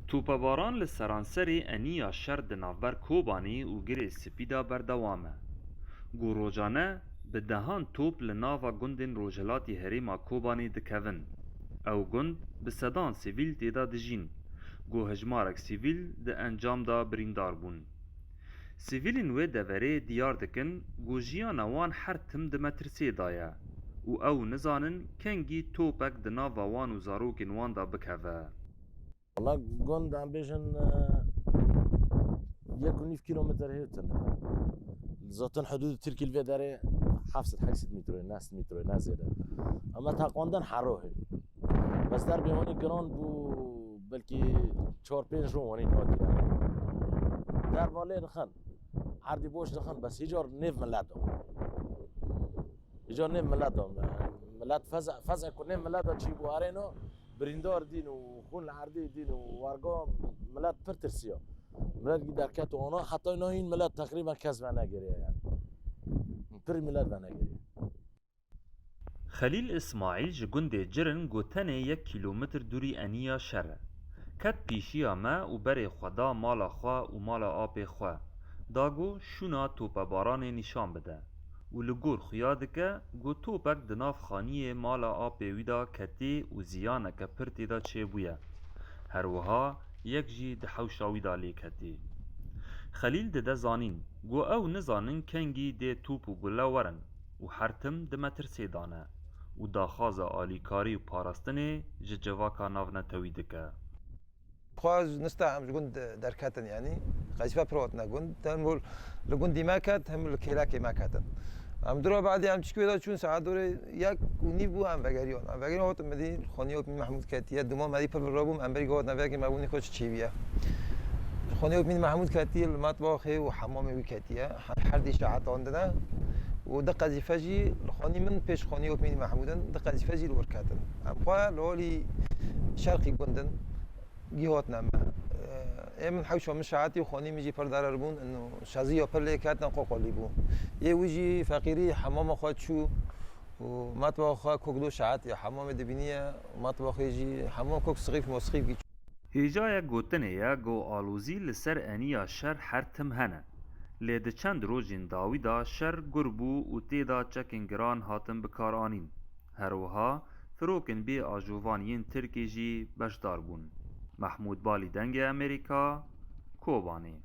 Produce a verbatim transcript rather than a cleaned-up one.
Topebaran li seranserê eniya şer di navber Kobanê û Girê Spî de berdewam e. Ku rojane bi dehan top li nava gundên rojhilatî herêma Kobanê dikevin. Ew gund bi sedan sivîl tê de dijîn, ku hejmarek sivîl di encam de birîndar bûn. Sivîlên wê deverê diyar dikin ku jiyana wan her tim di metirsê de ye û ew nizanin kengî topek di nava wan û zarokên wan de bikeve. Wala gund em bêjin, e, yek û nîv kîlometre hêvtin. Zaten hudûd Tirkî li vê derê heft sed heyt sed metroyê, neh sed metroyê, ne zêde. Ama taqandin herohê. Bes derbê wanî giran bû, belkî çar pênc ro wanî natiye. Derva lê dixin. Erdî boş dixin, bes hîcar nêv milet da. Îcar nê milet da me. Milet feza, feza ku nê milet da çî bû erêno, birîndar dîn û xûn li erdê dîn û werga milet pir tirsiya. Milet gî derket û ana heta nayîn milet teqrîben kes venegiriye yani. Pir milet venegiriye. Xelîl Îsmaîl ji gundê Cirin ku tenê yek kîlometr dûrî eniya şer e. Ket pîşiya me û berê xwe da mala xwe û mala apê xwe, da ku şûna topebaranê nîşan bide û li gor xuya dike ku topek di nav xaniyê mala apê wî de ketî û ziyaneke pir tê de çêbûye. Her wiha yek jî di hewşa wî de lê ketî. Xelîl dide zanîn ku ew nizanin kengî dê top û gule werin û her tim di metirsê de ne û daxwaza alîkarî û parastinê ji civaka navnetewî dike. Xwe ji nista em ji gund derketin, yanî qezîfe pir hatine gund. Dem bû li gundî me ket, hem li kêlekê me ketin. Em dura badî em çikê da çûn saet dorê yek û nîv bû, em vegeriyan. Em vegeriyan, hatin me dî xanî Opî Mehmûd ketiye. Duma me dî pir vira bûm, em berî gotina vekê me bûnî xwe çi çêviye. Xanî Opî Mehmûd ketiye, li metbaxê û hemamê wî ketiye. Her dî şehetandine. Û di qezîfe jî li xanî min pêş xanî Opî Mehmûd in, di qezîfe jî li wir ketin. Em xwe li holî şerqî gund in. Gî hatine me. Ê min hewşa min şahetî xanî min jî pir derer bûn, ino şeziya pir lê ketine qoqolî bû. Yê wî jî feqîrî hemama xwe çû û metbaxa xwe kok do şahetî hemamê dibîniye, metbaxê jî hemam kok sixîf mosixîf gî çû. Hêjayek gotinê ye ku alozî li ser eniya şer her tim hene. Lê di çend rojên dawî de şer gur bû û tê de çekên giran hatin bikaranîn. Her wiha firokên bê ajovan yên Tirkê jî beşdar bûn. Mehmûd Balî, Dengê Amerîka, Kobanê.